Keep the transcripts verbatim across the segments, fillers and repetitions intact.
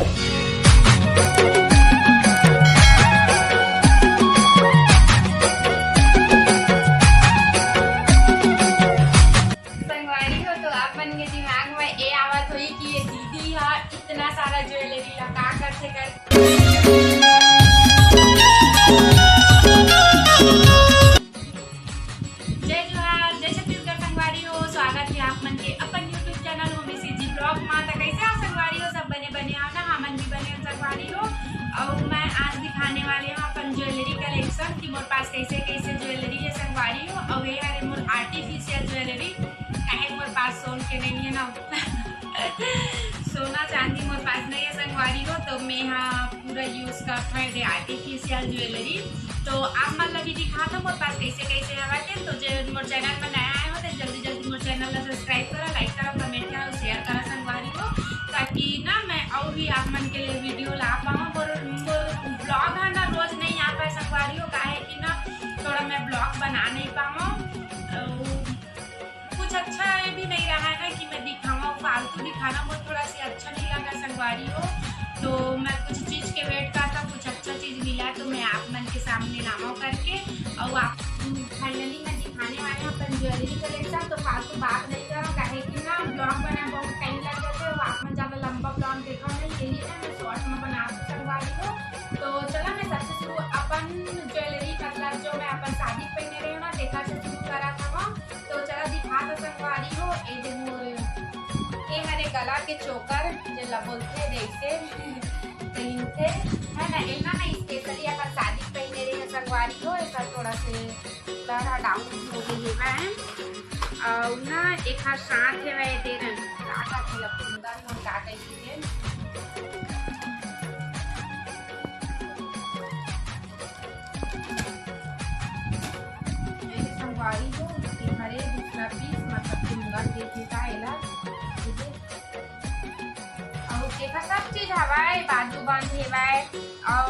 संगवारी हो, तो आप मन के दिमाग में ए आवत होही कि ये दीदी ह इतना सारा ज्वेलरी ला का करथे कर। जय जोहार, जय छत्तीसगढ़ संगवारी हो, स्वागत है आप मन के अपन YouTube channel Homi CG blog मा। त कैसे हो संगवारी हो, सब बने बने हो ना? हमन भी बने हो संगवारी हो। और मैं आज दिखाने वाली हूँ अपन ज्वेलरी कलेक्शन कि मोर पास कैसे कैसे ज्वेलरी है संगवारी हो। और ये हरे मोर आर्टिफिशियल ज्वेलरी, काहे मोर पास सोन के नहीं है ना। सोना चांदी मोर पास नहीं है संगवारी हो, तो मैं यहाँ पूरा यूज करत हूँ ये आर्टिफिशियल ज्वेलरी। तो आप मन ला भी दिखात हूँ मोर पास कैसे कैसे हवय तेन। तो जे मोर चैनल में नया आए हो तो जल्दी जल्दी मोर चैनल ला सब्सक्राइब करा, लाइक करा, कमेंट करा और शेयर करा संगवारी हो, ताकि ना मैं और भी आप मन के लिए वीडियो ला पाऊँ। मोर मोर ब्लॉग है ना रोज नहीं आ पाए संगवारी हो, काहे कि ना थोड़ा मैं ब्लॉग बना नहीं पाऊँ। अउ कुछ अच्छा ये भी नहीं रहा है ना कि मैं दिखावा, फालतू दिखाना मोर थोड़ा सी अच्छा नहीं लगा संगवारी हो। तो मैं कुछ चीज के वेट करता, कुछ अच्छा चीज मिला तो मैं आप मन के सामने लावा करके। और आप फाइनली मैं दिखाने वाले हैं अपन ज्वेलरी कलेक्शन। तो फालतू बात नहीं करो, काहे कि ना ब्लॉग बनाए बहुत टाइम लग जाते हैं, आप मन ज्यादा लंबा ब्लॉग देखो नहीं, यही ना मैं शॉर्ट में बना दूँ संगवारी हो। तो चला मैं सबसे शुरू अपन ज्वेलरी, मतलब जो मैं अपन शादी पहने रहे हो ना, देखा से शुरू करा था। तो चला दिखा तो संगवारी हो, ए दे मोर, ए हरे गला के चोकर, जेला बोलथे जैसे पहिनथे, है ना, एला मैं स्पेशली अपन शादी पहने रहे हो संगवारी हो। एकर थोड़ा से कलर डाउन हो गई है, और ना एक साथ है वह दे रहे हैं, का का थोड़ा कुंदन मन का कही है। ये संगवारी हो, ये हरे दूसरा पीस, मतलब कुंदन देखे का एला, ठीक है। और देखा सब चीज हवाए, बाजू बंद हेवाए, और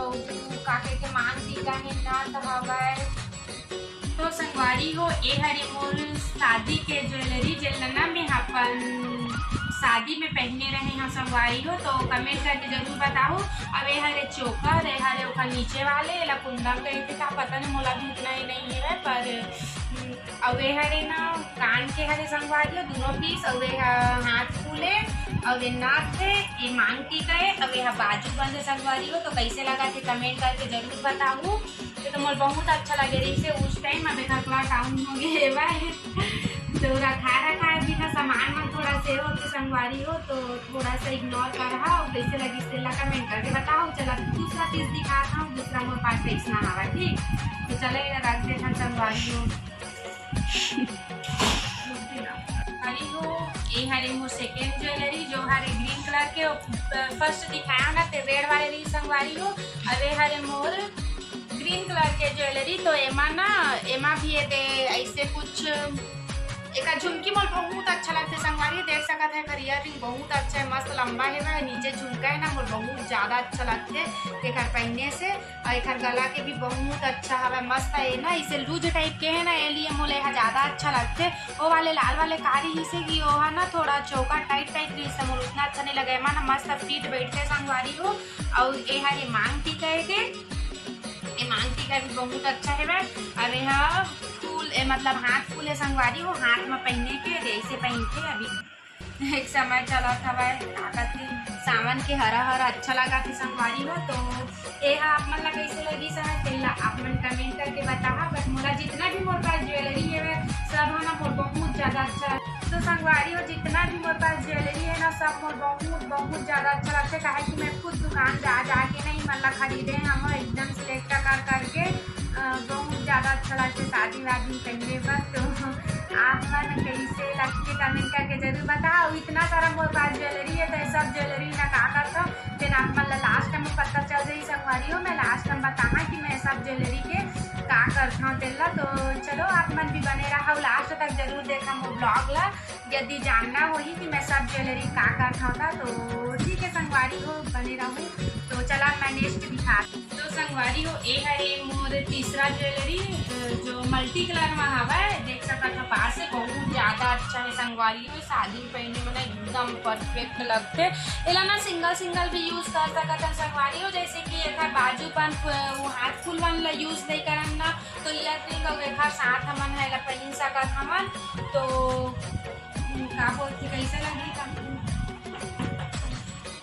का कहे के मांग टीका है, नथ हवाए। तो संगवारी हो, ए हरे मोर शादी के ज्वेलरी, जेला ना मैं अपन शादी में पहने रहे हूँ संगवारी हो, तो कमेंट करके जरूर बताओ। अब ए हरे चोकर, ए हरे ओकर नीचे वाले, एला कुंदन कहते का पता नहीं, मोला भी उतना ही नहीं है, पर हम्म, अब ए हरे ना कान के हरे संगवारी हो दोनों पीस, अब ए ह-, हाथ फूले, अब ए नाक है, ये मांग टीका है, अब ए ह बाजू बंद है संगवारी हो। तो कैसे लगा थे कमेंट करके जरूर बताओ। ये तो मोर बहुत अच्छा लगे रही से उस टाइम, अब एकर थोड़ा डाउन हो गए हे भाई। तो रखा रखा है बिना सामान में थोड़ा से हो के संगवारी हो, तो थोड़ा सा इग्नोर कर हा, और कैसे लगी से ला कमेंट करके बताओ। चला दूसरा पीस दिखाता हूँ, दूसरा मोर पास कैसना हवा, ठीक। तो चले रख देता संगवारी हो। अरे हो, ये हरे मोर सेकेंड ज्वेलरी जो हरे ग्रीन कलर के, फर्स्ट दिखाया ना ते रेड वाले रही संगवारी हो। अरे हरे मोर ग्रीन कलर के ज्वेलरी, तो एमा ना, एमा भी ये दे ऐसे कुछ, एका झुमकी मोर बहुत अच्छा लगथे संगवारी, देख सकत है, एकर ईयररिंग बहुत अच्छा है, मस्त लंबा है भाई, नीचे झुमका है ना, मोर बहुत ज्यादा अच्छा लगथे एकर पहने से। और एकर गला के भी बहुत अच्छा हवे, मस्त है ना, इसे लूज टाइप के है ना, ये लिए मोला एहा ज्यादा अच्छा लगथे। वो वाले लाल वाले कारी ही से कि वो है ना थोड़ा चोकर टाइट टाइट रही से, मोला उतना अच्छा नहीं लगे। एमा ना मस्त फिट बैठथे संगवारी हो। और ये हरे मांग टीका है के, ये मांग टीका भी बहुत अच्छा है भाई। और ये हा फूल, ए, मतलब हाथ फूल है संगवारी हो, हाथ में पहने के, ऐसे पहनथे अभी। एक समय चलत हवय, का कथे, सावन के हरा हरा अच्छा लगा थे संगवारी हो। तो ये हा आप मन ला कैसे लगी सर, तेला आप मन कमेंट करके बताहा। बट मोला जितना भी मोर पास ज्वेलरी है, सब है ना मोर बहुत ज्यादा अच्छा। तो संगवारी हो, जितना भी मोर पास ज्वेलरी है ना, सब मोर बहुत बहुत ज्यादा अच्छा लगता है, काहे कि मैं खुद दुकान जा जाके नहीं मन ला खरीदे हम, एकदम सिलेक्ट कर करके, अ, बहुत ज्यादा अच्छा लगता है शादी वादी पहनने पर। तो आप मन कैसे लगथे कमेंट करके जरूर बताओ। इतना सारा मोर पास ज्वेलरी है, तो ये सब ज्वेलरी ना का करता हूँ, फिर आप मन ला लास्ट में पता चल जाही संगवारी हो। मैं लास्ट में बताहा कि मैं सब ज्वेलरी के का करता हूँ तेला। तो चलो आप मन भी बने रहा, लास्ट तक जरूर देखा मोर ब्लॉग ला, यदि जानना होही कि मैं सब ज्वेलरी का करता हूँ। तो ठीक है संगवारी हो, बने रहू। तो चला मैं नेक्स्ट दिखा। तो संगवारी हो, ए हरे मोर तीसरा ज्वेलरी, अ, जो मल्टी कलर में हवय। देख सकत हो, पास से बहुत ज्यादा अच्छा है संगवारी हो। शादी में पहने में ना एकदम परफेक्ट लगथे। एला ना सिंगल सिंगल भी यूज कर सकत हन संगवारी हो, जैसे कि एकर बाजू बन, अ, वो हाथ फुल मन ला यूज नहीं करन ना, तो ईयर रिंग अउ एकर साथ हमन ह एला पहन सकत हमन। तो, हम्म, का बोलथे, कैसे लगही का?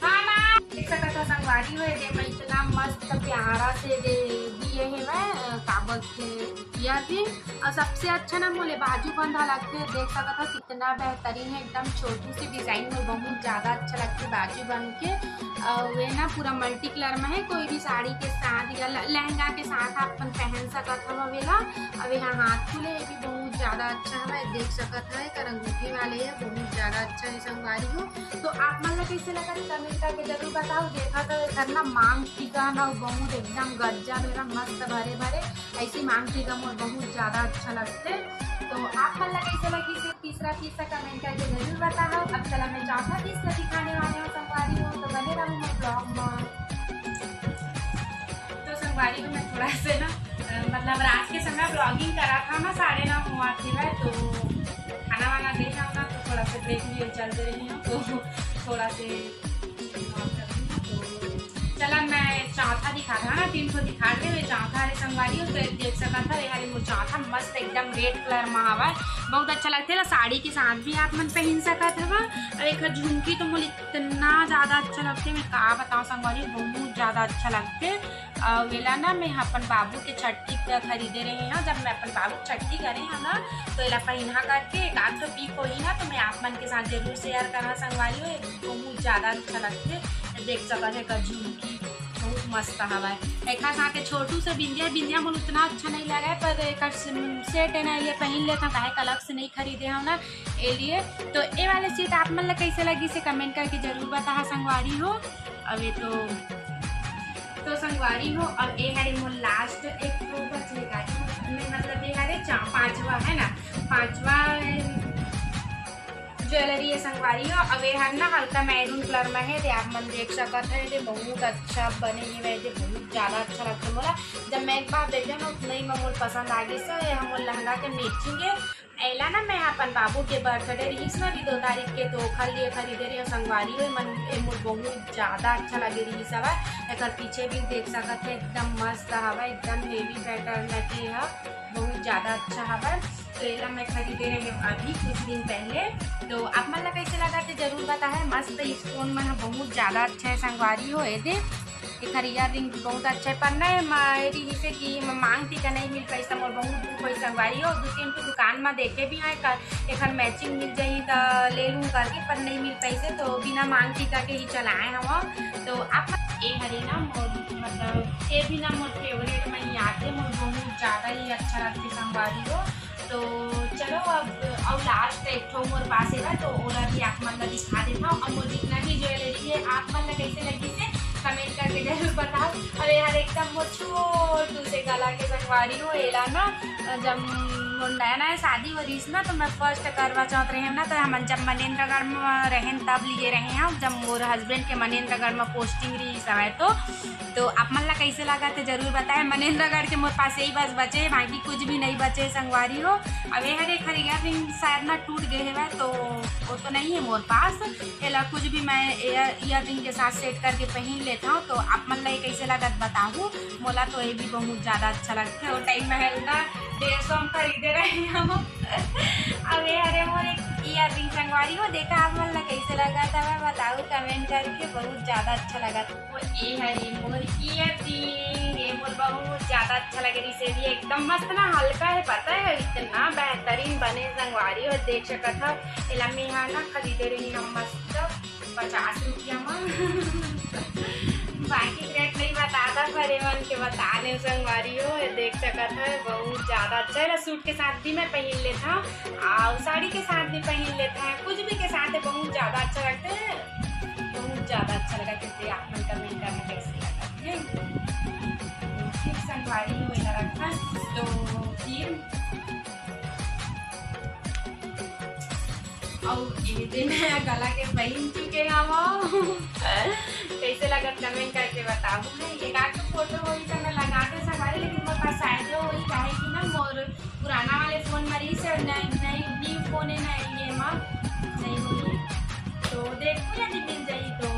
हाँ, माँ। देख सकत हो संगवारी हो, एदे में इतना मस्त प्यारा से दे दिए हे मैं, अ, का बोलथे, ईयर रिंग। और सबसे अच्छा ना मोले बाजू बंधा लगथे। देख सकत हो कितना बेहतरीन है, एकदम छोटू सी डिजाइन में बहुत ज्यादा अच्छा लगथे बाजू बंध के। और वे ना पूरा मल्टी कलर में है, कोई भी साड़ी के साथ या ल-, लहंगा के साथ आप अपन पहन सकत हव। वेला अब यहाँ हाथ खुले, ये भी बहुत ज्यादा अच्छा है, देख सकत है, एकर अंगूठी वाले है, बहुत ज्यादा अच्छा है संगवारी हो। तो आप मन ला कैसे लगत, कमेंट करके जरूर बताओ। देखा तो एकर ना मांग टीका ना बहुत एकदम गज्जा मेरा मस्त भरे भरे, ऐसी मांग टीका मोर बहुत ज्यादा अच्छा लगथे। तो आप मन ला कैसे लगी से तीसरा पीस ला कमेंट करके जरूर बताओ। अब चला मैं चौथा पीस ला दिखाने वाले हूँ संगवारी हो, तो बने रहो मोर ब्लॉग में। तो संगवारी हो, मैं थोड़ा से ना, अ, मतलब रात के समय ब्लॉगिंग करा था ना, साढ़े नौ हुआ थी मैं, तो खाना वाना दे जाओ ना, तो थोड़ा से ब्रेक लिए चल दे रही हूँ, तो थोड़ा से तो चला मैं चौथा दिखा था ना, तीन ठो दिखा दे, वे चौथा हरे संगवारी हो, तो देख सकत हव, ये हरे मोर चौथा मस्त एकदम रेड कलर में हवा, बहुत अच्छा लगथे ला, साड़ी के साथ भी आप मन पहन सकत हव। और एक झुमकी तो मोला इतना ज्यादा अच्छा लगथे, मैं का बताऊँ संगवारी, बहुत ज्यादा अच्छा लगथे। अउ एला ना मैं अपन बाबू के छट्ठी क खरीदे रहे हव, जब मैं अपन बाबू के छट्ठी करे हव ना, तो एला पहिना करके एक आध ठो पिक होही ना, तो मैं आप मन के साथ जरूर शेयर करहूँ संगवारी हो। ये बहुत ज्यादा अच्छा लगथे, देख सकत हे एकर झुमकी बहुत मस्त हवय। एकर साथ छोटू से बिंदिया, बिंदिया मोला उतना अच्छा नहीं लगे, पर एकर सेट है ना, ये पहिन लेथव, काहे का अलग से नहीं खरीदे हव ना, ए लिए। तो ए वाले सेट आप मन ला कैसे लगी से कमेंट करके जरूर बताहा संगवारी हो। अब ये तो, तो संगवारी हो, अब ए हरे मोर लास्ट एक ठो बचे गाड़ी में, मतलब ये हरे चा-, पांचवा है ना, पांचवा ज्वेलरी है संगवारी हो। अब ये हर ना हल्का मैरून कलर में है, दे आप मन देख सकत है, दे बहुत अच्छा बने हुए है, दे बहुत ज्यादा अच्छा लगता है मोला। जब मैं एक बार देखे ना, उतना ही में मोर पसंद आ गई। सो ये हमर लहंगा के मैचिंग है। एला ना मैं अपन बाबू के बर्थडे रहिस ना अभी दो तारीख के, तो ओखर लिए खरीदे रहे संगवारी हो। मन ए मोर बहुत ज्यादा अच्छा लगे रहिस हवय। एकर पीछे भी देख सकत है, एकदम मस्त हवय, एकदम हेवी पैटर्न के ह, बहुत ज्यादा अच्छा हवय। तो एला मैं खरीदे रहे अभी कुछ दिन पहले। तो आप मन ला कैसे लगा थे जरूर बताहे। मस्त स्टोन मन ह बहुत ज्यादा अच्छा है संगवारी हो। ए दे एखर ईयर रिंग भी बहुत अच्छा है, पर नहीं, मेरी इसे कि म-, मांग टीका नहीं मिल पाइस, त मोर बहुत दुख होइस संगवारी हो। दू तीन ठो दुकान में देखे भी हैं, कर, एखर मैचिंग मिल जाही त ले लूँ करके, पर नहीं मिल पाइस, तो बिना मांग टीका के ही चलाए हम। तो आप ए हरे ना मोर, मतलब, ये भी ना मोर फेवरेट में ही आते, मोर बहुत ज्यादा ही अच्छा लगते संगवारी हो। तो चलो अब, अब लास्ट एक ठो मोर पास हेवय, तो ओला भी आप मन ला दिखा देथव। अउ मोर जितना भी ज्वेलरी है, आप मन ला कैसे लगिस हे, कमेंट करके जरूर बताओ। अउ ये हर एकदम मोर छोटू से गला के संगवारी हो, एला ना, जब मोर नया नया शादी हो रहिस ना, तो मैं फर्स्ट करवा चौथ रहे ना, तो हमन जब मनेंद्रगढ़ में रहेन, तब लिए रहे हम, जब मोर हस्बैंड के मनेंद्रगढ़ में पोस्टिंग रहिस हवय, तो तो आप मन ला कैसे लगा थे जरूर बताए। मनेंद्रगढ़ के मोर पास यही बस बचे, बाकी कुछ भी नहीं बचे संगवारी हो। अब ये हरे खर ईयर रिंग शायद ना टूट गए हेवय, तो वो तो नहीं है मोर पास। एला कुछ भी मैं ईयर रिंग के साथ सेट करके पहन लेता हूँ। तो आप मन ला ये कैसे लगत बताहू, मोला तो ये भी बहुत ज्यादा अच्छा लगता है। वो टाइम महल ना डेढ़ सौ हम खरीदे रहे हम। अब ये हरे मोर एक ईयर रिंग संगवारी हो, देखा आप मन ला कैसे लगा था, मैं बताऊ कमेंट करके, बहुत ज्यादा अच्छा लगा था। वो ए हरे मोर ईयर रिंग, ये मोर बहुत ज्यादा अच्छा लगे रहिस हे, ये एकदम मस्त ना हल्का है, पता है इतना बेहतरीन बने संगवारी हो। देख सकत हव, एला मेहा ना खरीदे रही हम मस्त पचास रुपया में। बाकी रेट नहीं बताता, पर एमन के बता दे संगवारी हो, ये देख सकत हव बहुत ज्यादा अच्छा है। सूट के साथ भी मैं पहन लेता हूँ और साड़ी के साथ भी पहन लेता है, कुछ भी के साथ है, बहुत ज्यादा अच्छा लगता है। बहुत ज्यादा अच्छा लगा, क्योंकि आप मन कमेंट करना कैसे लगा, ठीक है? फिर संगवारी हो एला रखा, तो फिर अउ ये दे मैं गला के पहन चुके हवं। कैसे लगत कमेंट करके बताहू। मैं एक आध फोटो होई तो मैं लेकिन मोर पास शायद होही, काहे कि ना मोर पुराना वाले फोन म रहिस हे, नई, नई, न्यू फोन हे ना, ये म नई होही। तो देखो यदि मिल जाही तो।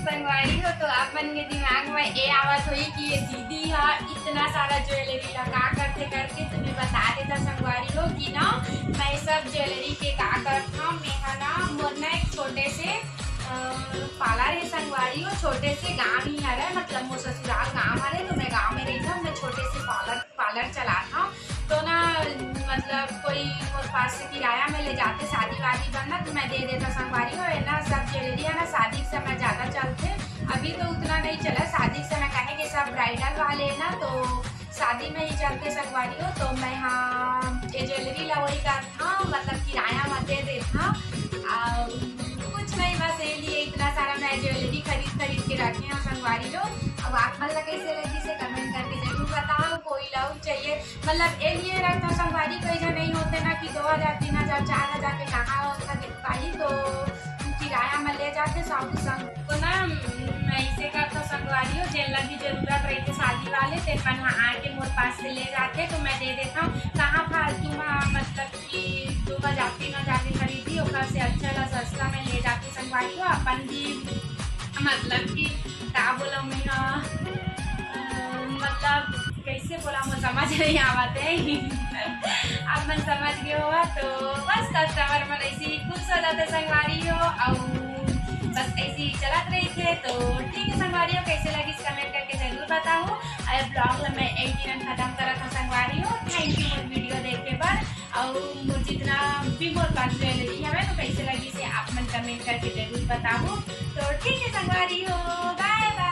संगवारी हो, तो आप मन के दिमाग में ये आवत होही कि ये दीदी हा इतना सारा ज्वेलरी ला का करथे करके, तो मैं बता देता संगवारी हो कि ना मैं सब ज्वेलरी के का करत हूँ। मैं हा ना, मोर ना एक छोटे से पार्लर है संगवारी हो, छोटे से गांव ही हरे, मतलब मोर ससुराल गांव हरे, तो मैं गांव में रहिथव, मैं छोटे से पार्लर पार्लर चलाथव। तो ना मतलब कोई मोर पास से किराया में ले जाथे शादी वादी बर ना, तो मैं दे देथव संगवारी हो। ये ना सब ज्वेलरी है ना शादी के समय ज्यादा चलथे, अभी तो उतना नहीं चला शादी के समय, काहे कि सब ब्राइडल वाले है ना, तो शादी में ही चलथे संगवारी हो। तो मैं हा ये ज्वेलरी ला वही करथव, मतलब किराया में दे देथव। और कुछ नहीं, बस ये लिए इतना सारा मैं ज्वेलरी खरीद खरीद के रखे हूँ संगवारी हो। अब आप मन ला कैसे लगिस कमेंट करके जरूर बताओ। कोई ला चाहिए, मतलब ये लिए रखथव संगवारी, कई झन नहीं होथे ना कि दो हजार, तीन हजार, चार हजार के कहाँ ओतका दे पाही, तो किराया में ले जाथे सब संग। तो ना मैं इसे करथव संगवारी हो, जेन ला भी जरूरत रहिथे शादी वाले, तेन मन हा आके मोर पास से ले जाथे, तो मैं दे देथव। कहाँ फालतू में मतलब कि दो हजार, तीन हजार के खरीदी, ओकर से अच्छा ला सस्ता में ले जाके संगवारी हो, अपन भी मतलब कि का बोला मैं हा, अ, मतलब कैसे बोला, मोर समझ नहीं आवत है। आप मन समझ गए हो तो बस कस्टमर मन ऐसे ही खुश हो जाथे संगवारी हो, और बस ऐसे ही चलत रहिथे। तो ठीक है संगवारी हो, कैसे लगिस कमेंट करके जरूर बताओ। और ब्लॉग ला मैं यही दिन खत्म करत हूँ संगवारी हो। थैंक यू मोर वीडियो देखे बर। और मोर जितना भी मोर पास ज्वेलरी हवे तो कैसे लगिस आप मन कमेंट करके जरूर बताओ। तो ठीक है संगवारी हो, बाय बाय।